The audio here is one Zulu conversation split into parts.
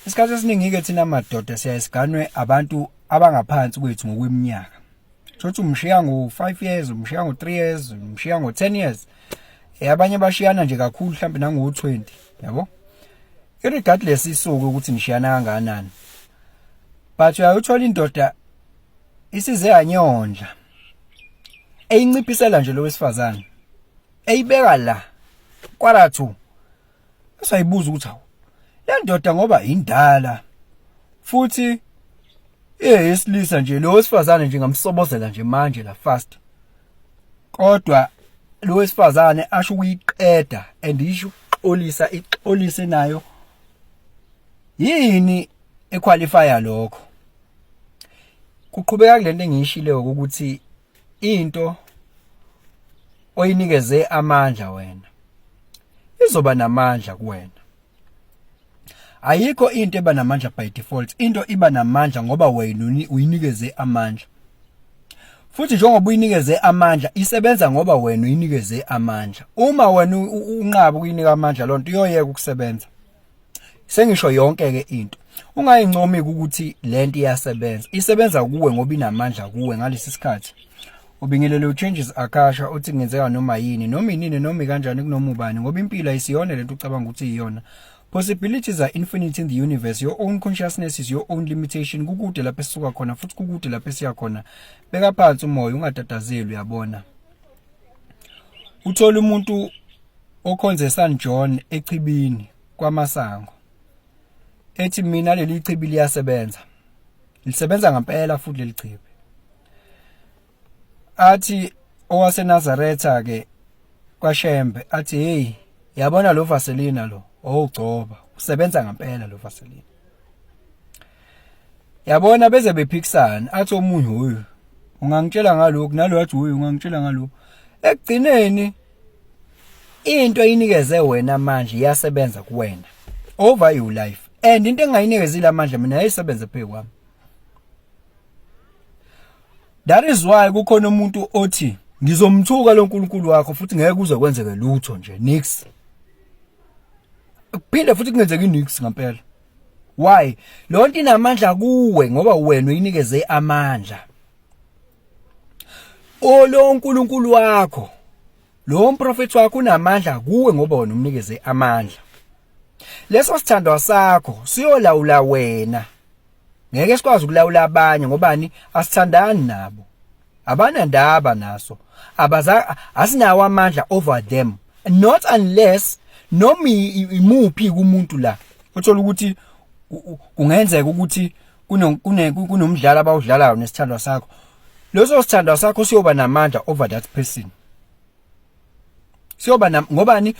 Isikhathi esiningi ke thina madoda siyayisiganwe abantu abangaphansi kwethu ngokweminyaka. Thothi umshiya ngo-5 years, umshiya ngo-3 years, umshiya ngo-10 years. Abanye bashiyana nje kakhulu mhlawumbe nango-20, yabo? Irregardless isuke ukuthi nishiyana kangakanani. But uyayuthola indoda isize yanyondla. Eyinciphisela nje lo wesifazane. Eyibeka la kwarathu. Sayibuza ukuthi hawu le ndoda ngoba indala futhi eyesilisa nje lo wesifazane nje ngamsobozela nje manje la fast. Kodwa lo wesifazane asho ukuyiqeda and isho ukuxolisa ixolise nayo. Yini equalifya lokho? Kuqhubeka kulento engiyishile ukuthi into oyinikeze amandla wena izoba namandla kuwena. Ayikho into eba namandla by default, into iba namandla ngoba wena uyinikeze amandla. Futhi njengoba uyinikeze amandla isebenza ngoba wena uyinikeze amandla. Uma wena unqaba ukuyinika amandla lonto iyoyeka ukusebenza. Sengisho yonke ke into. Ungayincomi ukuthi lento iyasebenza. Isebenza kuwe ngoba inamandla kuwe ngalesi sikhathi. Ubingelele uChanges Akasha uthi kungenzeka noma yini, noma inini, noma kanjani kunoma ubani ngoba impilo ayisiyona lento ucabanga ukuthi iyona. Possibilities are infinite in the universe. Your own consciousness is your own limitation. Kukude lapho esisuka khona futhi kukude lapho esiya khona. Beka phansi umoya ungatatazeli uyabona. Uthola umuntu okhonze San John echibini kwaMasango. Ethi mina leli chibi liyasebenza. Lisebenza ngempela futhi leli chibi. Athi owaseNazaretha ke kwaShembe athi hey yabona lo Vaseline lo owugcoba usebenza ngempela lo Vaseline. Yabona beze bephikisana athi omunye hoyo ungangitshela ngalokhu nalo athi hoyo ungangitshela ngalokhu. Ekugcineni into eyinikeze wena manje iyasebenza kuwena over your life and into engayinikezile amandla mina yayisebenze phezu kwami. That is why kukhona umuntu othi ngizomthuka lo nkulunkulu wakho futhi ngeke kuze kwenzeke lutho nje nix. Kuphinde futhi kungenzeki nix ngempela. Why? Lo nto inamandla kuwe ngoba wena uyinikeze amandla. Olo uNkulunkulu wakho lo mprofethi wakho unamandla kuwe ngoba wena umnikeze amandla. Leso sithandwa sakho siyolawula wena. Ngeke sikwazi ukulawula abanye ngobani asithandani nabo. Abanandaba naso. Abaza asinawo amandla over them. Not unless noma imuphi kumuntu la. Uthola ukuthi kungenzeka ukuthi kunomdlalo abawudlalayo nesithandwa sakho. Leso sithandwa sakho siyoba namandla over that person. Siyoba ngobani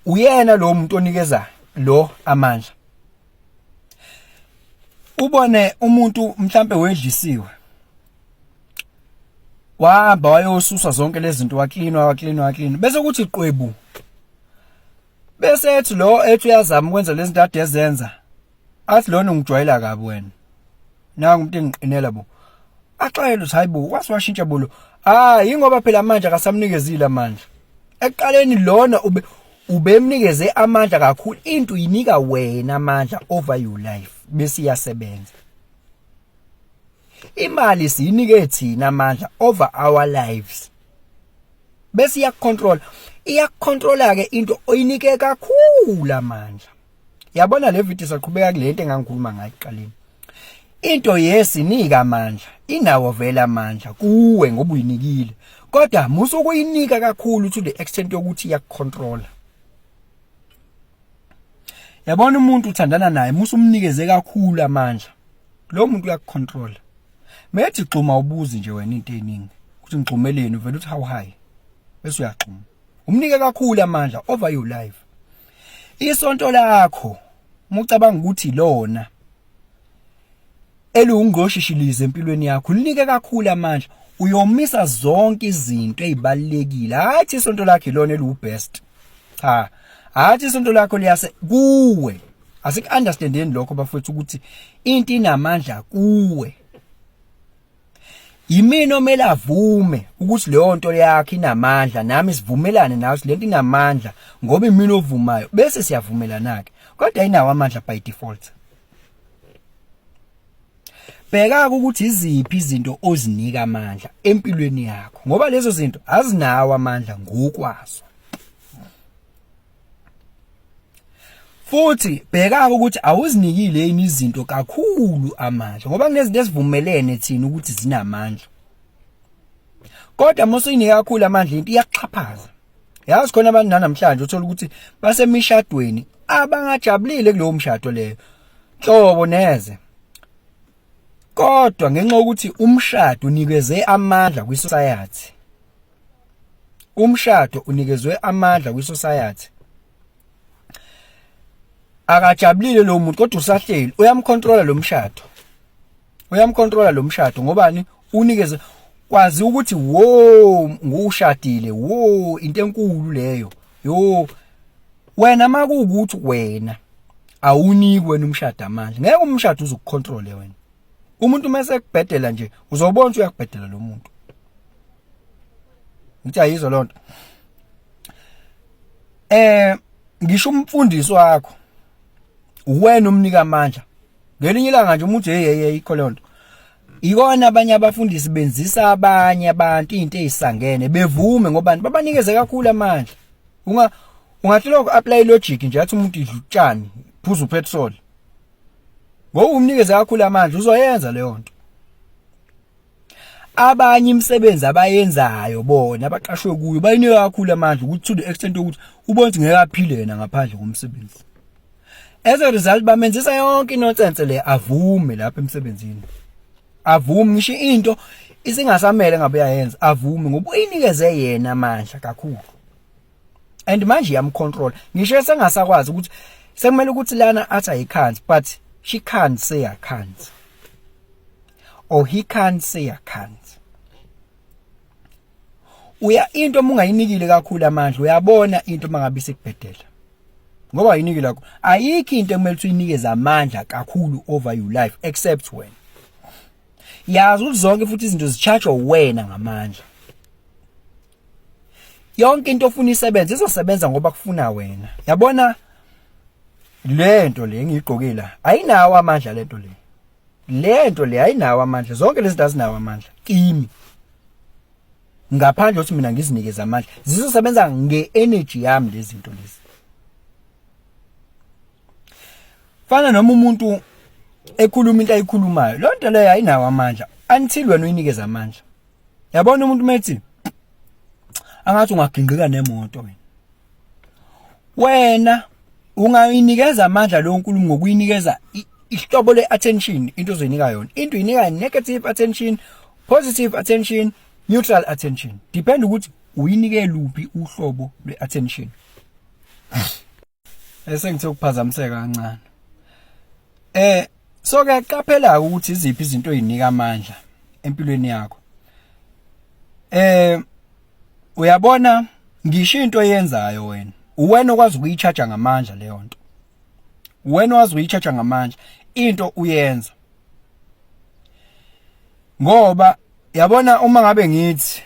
uyena lo muntu onikeza lo amandla. Ubone umuntu mhlambe wedlisiwe. Wahamba wayosusa zonke lezi zinto waklinwa waklinwa waklinwa bese kuthi qwebu. Bese ethi lo ethi uyazama ukwenza lezi zinto ade ezenza. Athi lona ungijwayela kabi wena. Nangu umuntu engiqinela bo. Axwayele ukuthi hayibo wase washintsha bolo. Ah yingoba phela manje akasamnikezile amandla. Ekuqaleni lona ube ubemnikeze amandla kakhulu into uyinika wena amandla over your life bese iyasebenza. Imali siyinike thina amandla over our lives. Bese iyakucontrol. Iyakucontrola ke into oyinike kakhulu amandla. Yabona le video saqhubeka kulento engangikhuluma ngayo ekuqaleni. Into yes inika amandla, inawo vele amandla kuwe ngoba uyinikile. Kodwa musa ukuyinika kakhulu to the extent yokuthi iyakucontrola. Yabona umuntu uthandana naye musa umnikeze kakhulu amandla. Lo muntu uyakucontrola. Methi gxuma ubuzi nje wena into eningi. Ukuthi ngigxumeleni uvela uthi how high. Bese uyagxuma. Umnike kakhulu amandla over your life. Isonto lakho mucabanga ukuthi lona eliwungqoshishilize empilweni yakho linike kakhulu amandla uyomisa zonke izinto ezibalekile. Hathi isonto lakho ilona eliwubest. Cha, hathi isonto lakho liyase kuwe. Asik understandeni lokho bafowethu ukuthi into inamandla kuwe. Yimina omele avume ukuthi leyo nto yakhe inamandla nami sivumelane nawe ukuthi lento inamandla ngoba imina ovumayo bese siyavumelana ke. Kodwa ayinawo amandla by default. Bheka ukuthi iziphi izinto ozinika amandla empilweni yakho ngoba lezo zinto azinawo amandla ngokwazo. Futhi bheka ukuthi awuzinikile yini izinto kakhulu amandla ngoba kunezinto esivumelene thina ukuthi zinamandla. Kodwa uma usuyinika kakhulu amandla into iyakuxhaphaza. Yazi khona abantu nanamhlanje uthola ukuthi basemishadweni abangajabulile kulowo mshado leyo. Nhlobo neze. Kodwa ngenxa yokuthi umshado unikeze amandla kwi-society. Umshado unikezwe amandla kwi-society. Akajabulile lo muntu kodwa usahleli uyamcontrola lo mshado. Uyamcontrola lo mshado ngobani unikeze kwazi ukuthi wo ngushadile wo into enkulu leyo yo wena makuwukuthi wena awuniki wena umshado amandla ngeke umshado uzukucontrole wena umuntu mase ekubhedela nje uzobona ukuthi uyakubhedela lo muntu ngithi ayizwa lonto eh ngisho umfundisi wakho uwena umnika amandla ngelinye ilanga nje umuntu hey hey ikho lonto ikona abanye abafundisi benzisa abanye abantu izinto ezisangene bevume ngoba babanikeze kakhulu amandla unga ungathi lokho apply logic nje athi umuntu idla utshani phuza upetrol ngoba umnikeze kakhulu amandla uzoyenza leyo nto abanye imisebenzi abayenzayo bona abaqashwe kuyo bayinika kakhulu amandla ukuthi to the extent yokuthi ubona ukuthi ngeke aphile yena ngaphandle komsebenzi as a result bamenzisa yonke inonsense le avume lapha emsebenzini avume ngisho into isingasamele ngabe uyayenza avume ngoba uyinikeze yena amandla kakhulu and manje iyamcontrol ngisho esengasakwazi ukuthi sekumele ukuthi lana athi I can't but she can't say I can't or he can't say I can't uya into uma ungayinikile kakhulu amandla uyabona into mangabe isikubhedela ngoba ayinikile lakho ayikho into ekumele ukuthi uyinikeze amandla kakhulu over your life except wena yazi ukuthi zonke futhi izinto zicharge wena ngamandla yonke into ofuna isebenze izosebenza ngoba kufuna wena yabona lento le engiyigqokile ayinawo amandla lento le lento le ayinawo amandla zonke lezi zinto azinawo amandla kimi ngaphandle ukuthi mina ngizinikeze amandla zizosebenza nge-energy yami lezi zinto lezi fana noma umuntu ekhuluma into ayikhulumayo loo nto leyo ayinawo amandla until wena uyinikeze amandla yabona umuntu methi angathi ungagingqika nemoto wena wena ungayinikeza amandla leyo nkulumo ngokuyinikeza ihlobo le-attention into ozoyinika yona into uyinika negative attention positive attention neutral attention depend ukuthi uyinike luphi uhlobo lwe-attention Esengithe ukuphazamiseka kancane. Eh so ke qaphela ukuthi iziphi izinto ozinika amandla empilweni yakho. Eh uyabona ngisho into oyenzayo wena uwena okwazi ukuyicharge ngamandla leyo nto. Uwena owazi ukuyicharge ngamandla into uyenza. Ngoba yabona uma ngabe ngithi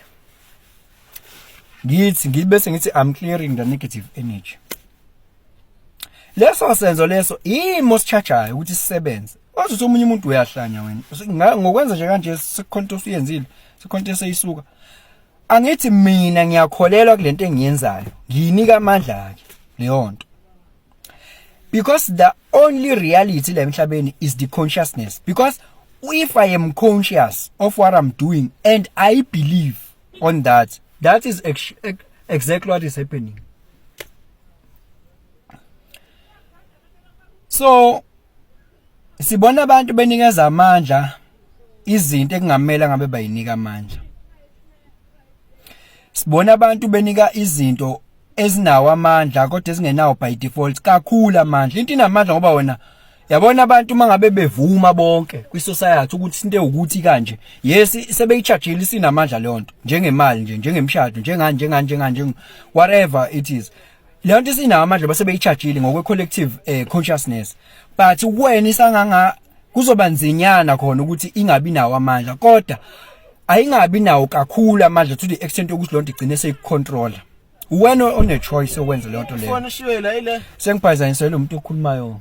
ngithi ngibese ngithi I'm clearing the negative energy leso senzo leso imo sichargeayo ukuthi sisebenze wazi ukuthi omunye umuntu uyahlanya wena ngokwenza nje kanje sekukhona into osuyenzile sekukhona into eseyisuka angithi mina ngiyakholelwa kulento engiyenzayo ngiyinika amandla ke leyo nto because the only reality la emhlabeni is the consciousness because if i am conscious of what i'm doing and i believe on that that is ex exactly what is happening so sibona abantu benikeza amandla izinto ekungamela ngabe bayinika amandla sibona abantu benika izinto ezinawo amandla kodwa ezingenawo by default kakhulu amandla into inamandla ngoba wena yabona abantu uma ngabe bevuma bonke kwi-society ukuthi into ewukuthi kanje yes sebeyichajile isinamandla leyo nto njengemali nje njengemshado njengani njengani njengani whatever it is leyo nto isinawo amandla base beyichajile ngokwe collective eh, consciousness but wena isanganga kuzoba nzinyana khona ukuthi ingabi nawo amandla kodwa ayingabi nawo kakhulu amandla to the extent yokuthi lonto igcine seyikucontrola uwena one choice yokwenza leyo nto leyo Fona shwela ile sengiphazanyisele umuntu okhulumayo.